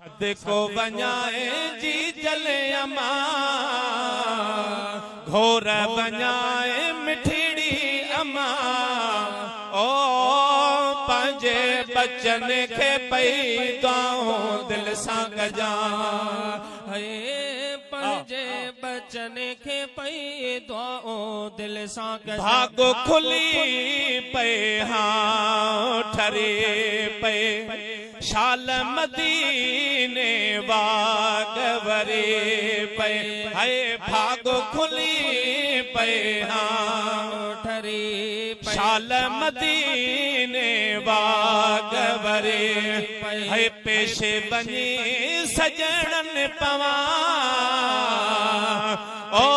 صدقو وڃائي جي جل اما، گهور وڃائي مٺڙي اما، او پنهنجي ٻچن کي پئي دعائون دل سان ڪجان. پنهنجي ٻچن کي پئي دعائون دل سان ڪجان. ڀاڳ کلي پئي هانء ٺري پئي. شال مديني واڳ وري پئي هئي ڀاڳ کلي پئي هان ٺري پئي. شال مديني واڳ وري پئي پيش وڃي سڄڻن پوان او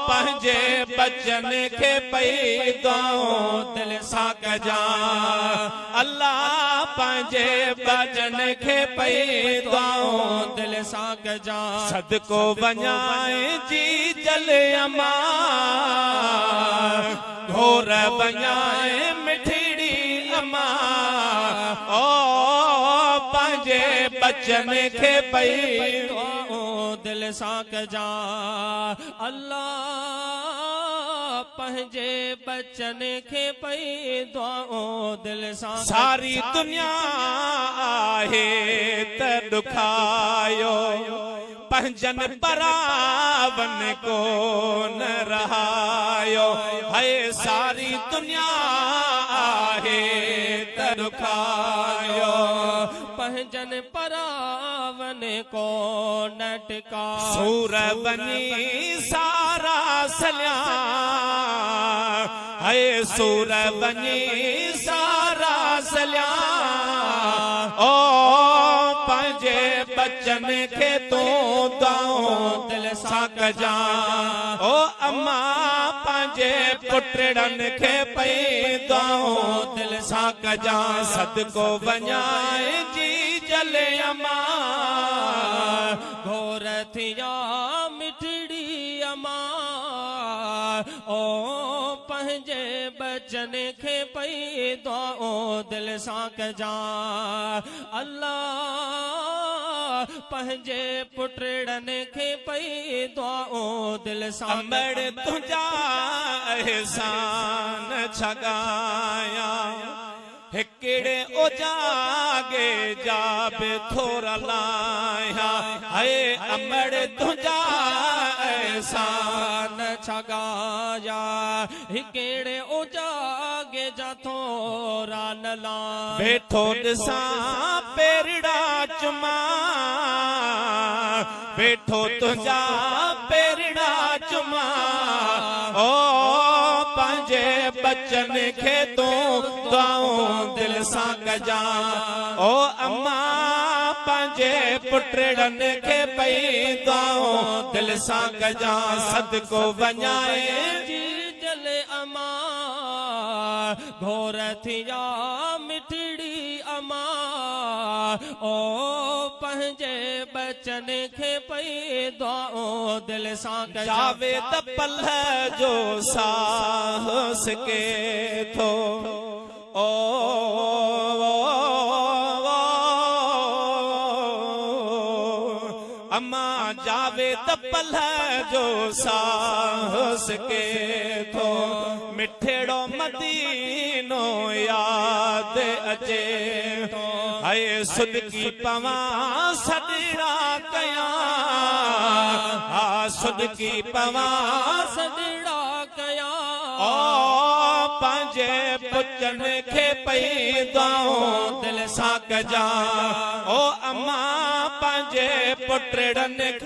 پنهنجي ٻچن کي پئي دعائون دل سان ڪجان. الله پنهنجي ٻچن کي پئي دعائون دل سان ڪجان. صدقو وڃائين جي جل امان، گهور وڃائين مٺڙي امان، او پنهنجي ٻچن کي پئي دعائون دل سان ڪجان. الله پنهنجي ٻچن کي پئي دعائون دل سان. ساري دنيا آهي ته ڏکايو، پنهنجن پراون ڪو نه رهايو. هئي ساري دنيا آهي ته ڏکايو، پنهنجن پراون ڪو نه ٽڪايو. سور وڃي سارا سليان، هئي سور وڃي سارا سليان، او پنهنجي ٻچن کي تون دعائون دل سان ڪجان. او اما پنهنجي پٽڙن کي پئي دعائون دل سان ڪجان. صدقو وڃائين جي جل اما، گهور ٿيا مٺڙي اما، او پنهنجي ٻچن کي پئي دعائون دل سان ڪجان. الله پنهنجي پٽڙن کي پئي دعائون دل سان. امڙ تنهنجا احسان ڇا ڳايان، هڪڙي اوجاڳي جا به ٿورا لاهيان. هئي امڙ تنهنجا احسان ڇا ڳايان، هڪڙي اوجاڳي جا ٿورا نه لاهيان. ويٺو ڏسان پيرڙا چمان، ويٺو تنهنجا پيرڙا چمان، او پنهنجي ٻچن کي تون دعائون دل سان ڪجان. او اما پنهنجي پٽڙن کي پئي دعائون دل سان ڪجان. صدقو وڃائين جي جل اما، گهور ٿيا مٺڙي اما، او پنهنجي ٻچن کي پئي دعائون دل سان ڪجان. جاويد پلهه جو ساهه سڪي ٿو، او اما جاويد پلهه جو ساهه سڪي ٿو، مٺڙو مدينو ياد اچي ٿو. هئي صدقي پوان سڏڙا ڪيان، ها صدقي پوان سڏڙا ڪيان، او پنهنجي پچن کي پئي دعائون دل سان ڪجان. او اما پنهنجي پٽڙن کي.